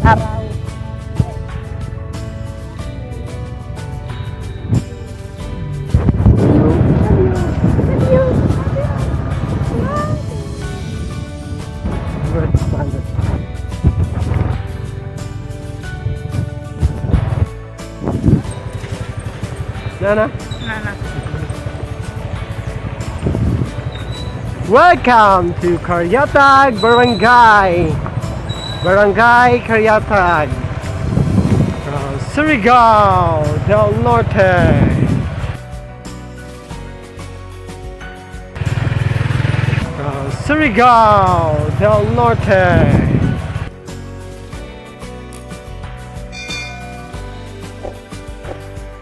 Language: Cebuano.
Araw. Nana? Nana. Welcome to Karyatag Barangay. Barangay Karyatag. From Surigao del Norte. From Surigao del Norte.